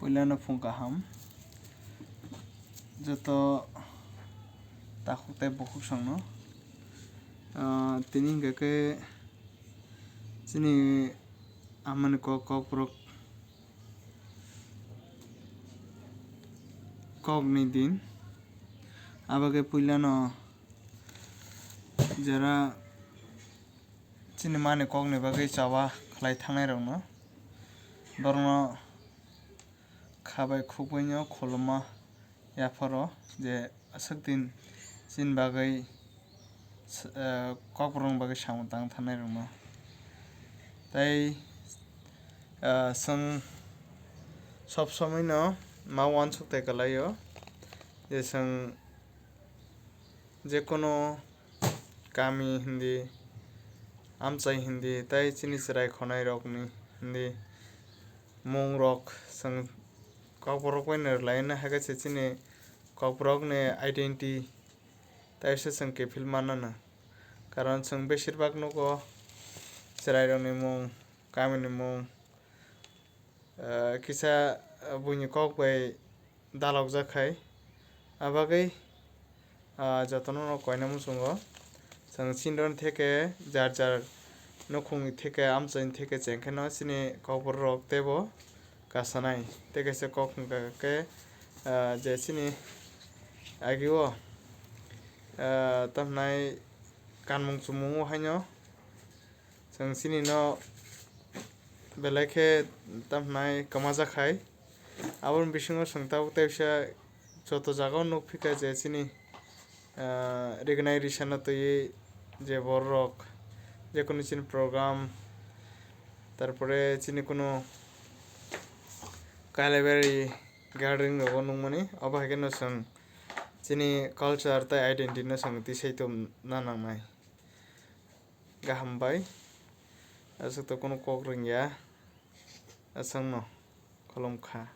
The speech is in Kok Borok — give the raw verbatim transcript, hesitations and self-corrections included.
Puilano phung kaham joto takhuk tei bukhuk songno. Ah, tini hwnkha khe chini amani kok, kokborok kokni din. Abagwi puilano jera chini mani kokni bagwi chawa khlai thangnairokno, borokno kha bai khukbaino khuluma yapharo je aswk din chini bagwi s-, eh, kokborokni bagwi samung tang thangnairokno. Tei, eh, chwng sob somoino ma uansuk tai kwlaio je chwng jekunu kami hindi, amchai hindi, tei chini chwrai khwnairokni hindi mungrok chwng kokborok bai no rwlaino, hakhe se chini kokborokni identity tei se chwng kiphil mannano. Karon chwng beshirbak nugo chwrairokni mung, kamini mung, ah, kisa, ah, buini kok bai dalokjak khai. Abagwi, ah, jotono no koina muchungo. Chwng chindon theke jar jar nukhungni theke amchaini theke chengkheno chini kokborok teibo kasanai. Tei kaisa kok hwnkha khe, ah, je chini agio, ah, tamhnai kanmung chumung o haino chwng chini no belai khe tamhnai kwmajak khai. Aboni bisingo chwng tabuk teisa joto jaga o nukphikha je chini, ah, rignai risano twiwi je borok jekunu chini program, tarpore chini kunu Kalibari gathering rogo nukmani, obo hai kheno chwng chini culture tei identity no chwng tisai tongna nangnai. Gaham bai, aswk to kunu kok rwngya, aswkno kholom kha.